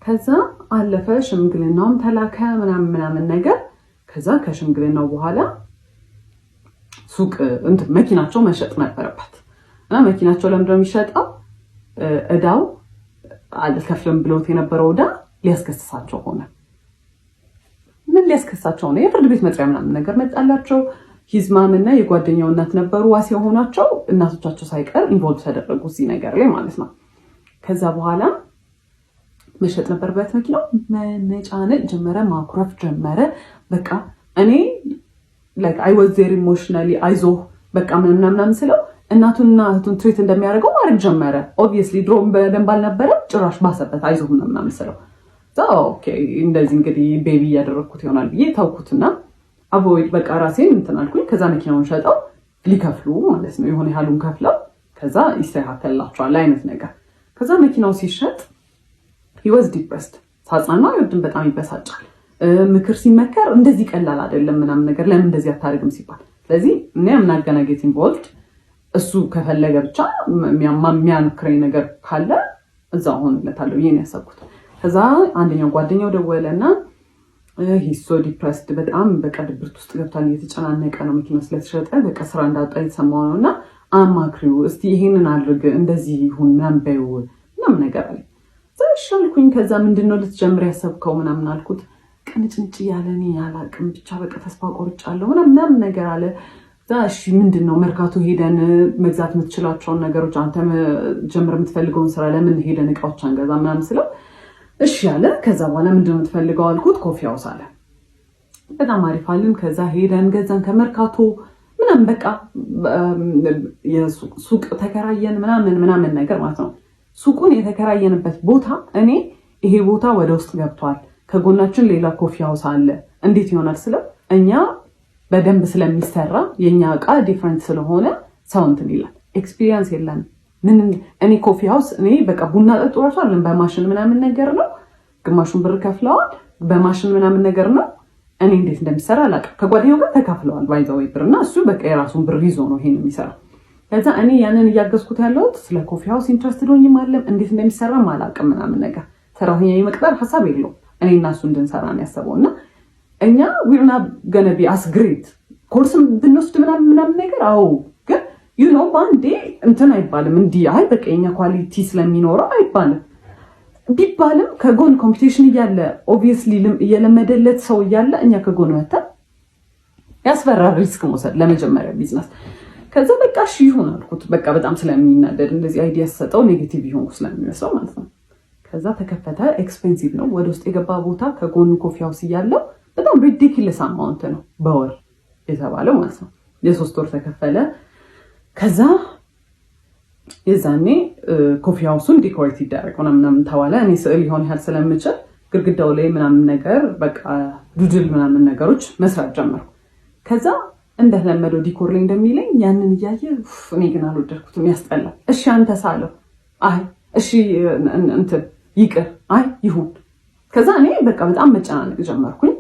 ከዛ አለፈ፣ ሽምግልናውም ተላከ ምናምን ምናምን ነገር። ከዛ ከሽምግልናው በኋላ ሱቅ እንትን መኪናቸው መሸጥ ነበረበት እና መኪናቸው ለምንድነው የሚሸጠው? እዳው አልከፍልም ብሎት የነበረው እዳ ሊያስከስሳቸው ሆነ። ምን ሊያስከሳቸው ሆነ? የፍርድ ቤት መጥሪያ ምናምን ነገር መጣላቸው። His mom እና የጓደኛው እናት ነበሩ ዋስ የሆኗቸው። እናቶቻቸው ሳይቀር involve ተደረጉ እዚህ ነገር ላይ ማለት ነው። ከዛ በኋላ መሸጥ ነበረበት መኪናው። መነጫነጭ ጀመረ፣ ማኩረፍ ጀመረ። በቃ እኔ like I was there emotionally፣ አይዞህ በቃ ምናምን ምናምን ስለው እናቱንና እህቱን treat እንደሚያደርገው ማድረግ ጀመረ። Obviously ድሮም በደንብ አልነበረም፣ ጭራሽ ባሰበት። አይዞህ ምናምን ስለው okay እንደዚህ እንግዲህ baby እያደረግኩት ይሆናል ብዬ ተውኩትና avoid በቃ ራሴን እንትን አልኩኝ። ከዛ መኪናውን ሸጠው ሊከፍሉ ማለት ነው፣ የሆነ ያህሉን ከፍለው ከዛ ይስተካከልላቸዋል አይነት ነገር። ከዛ መኪናው ሲሸጥ he was depressed። ሳጽናና አይወድም፣ በጣም ይበሳጫል። ምክር ሲመከር እንደዚህ ቀላል አይደለም ምናምን ነገር፣ ለምን እንደዚህ አታደርግም ሲባል፣ ስለዚህ እኔ I'm not gonna get involved፣ እሱ ከፈለገ ብቻ የሚያማክረኝ ነገር ካለ እዛ ሆንለታለሁ ብዬ ነው ያሰብኩት። ከዛ አንደኛው ጓደኛው ደወለ እና he's so depressed፣ በጣም በቃ ድብርት ውስጥ ገብቷል፣ እየተጨናነቀ ነው፣ መኪና ስለተሸጠ በቃ ስራ እንዳጣ የተሰማው ነው እና አማክሪው እስቲ፣ ይሄንን አድርግ፣ እንደዚህ ይሁን ምናምን በይው ምናምን ነገር አለ። እሺ አልኩኝ። ከዛ ምንድን ነው ልትጀምር ያሰብከው ምናምን አልኩት። ቅንጭንጭ ያለ እኔ አላቅም ብቻ በቃ ተስፋ ቆርጫለሁ ምናምን ነገር አለ። እሺ ምንድን ነው፣ መርካቶ ሄደን መግዛት የምትችላቸውን ነገሮች፣ አንተ ጀምር የምትፈልገውን ስራ ለምን ሄደን እቃዎች አንገዛ ምናምን ስለው እሺ አለ። ከዛ በኋላ ምንድን ነው የምትፈልገው አልኩት። Coffee house አለ። በጣም አሪፍ አልን። ከዛ ሄደን ገዛን ከመርካቶ ምናምን፣ በቃ ሱቅ ተከራየን ምናምን ምናምን ነገር ማለት ነው። ሱቁን የተከራየንበት ቦታ እኔ ይሄ ቦታ ወደ ውስጥ ገብቷል፣ ከጎናችን ሌላ coffee house አለ፣ እንዴት ይሆናል ስለው እኛ በደንብ ስለሚሰራ፣ የእኛ እቃ different ስለሆነ ሰው እንትን ይላል። Experience የለንም። ምን እኔ coffee house እኔ በቃ ቡና ጠጡ እራሱ አይደለም፣ በማሽን ምናምን ነገር ነው። ግማሹን ብር ከፍለዋል። በማሽን ምናምን ነገር ነው። እኔ እንዴት እንደሚሰራ አላውቅም። ከጓደኛው ጋር ተካፍለዋል by the way ብር እና እሱ በቃ የራሱን ብር ይዞ ነው ይሄን የሚሰራው። ከዛ እኔ ያንን እያገዝኩት ያለሁት ስለ coffee house interested ሆኜም አይደለም፣ እንዴት እንደሚሰራም አላውቅም ምናምን ነገር፣ ሰራተኛ የመቅጠር ሀሳብ የለውም። እኔ እና እሱ እንድንሰራ ነው ያሰበው እና እኛ we're not gonna be as great፣ ኮርስም ብንወስድ ምናምን ምናምን ነገር፣ አዎ፣ ግን በአንዴ እንትን አይባልም። እንዲህ አይ በቃ የኛ quality ስለሚኖረው አይባልም። ቢባልም ከጎን competition እያለ፣ obviously እየለመደለት ሰው እያለ፣ እኛ ከጎን መተን ያስፈራል risk መውሰድ ለመጀመሪያ ቢዝነስ። ከዛ በቃ እሺ ይሁን አልኩት። በቃ በጣም ስለሚናደድ እንደዚህ idea ስሰጠው negative ይሆንኩ ስለሚመስለው ማለት ነው። ከዛ ተከፈተ። Expensive ነው። ወደ ውስጥ የገባ ቦታ ከጎኑ coffee house እያለው በጣም ridiculous amount ነው በወር የተባለው ማለት ነው። የ3 ወር ተከፈለ። ከዛ የዛኔ coffee house ኡን decorate ይደረግ ምናምን ተባለ። እኔ ስዕል ሊሆን ያህል ስለምችል ግድግዳው ላይ ምናምን ነገር በቃ doodle ምናምን ነገሮች መስራት ጀመርኩ። ከዛ እንደተለመደው decor ላይ እንደሚለኝ ያንን እያየ እኔ ግን አልወደድኩትም፣ ያስጠላል። እሺ አንተ ሳለው፣ አይ እሺ እንትን ይቅር፣ አይ ይሁን። ከዛ እኔ በቃ በጣም መጨናነቅ ጀመርኩኝ።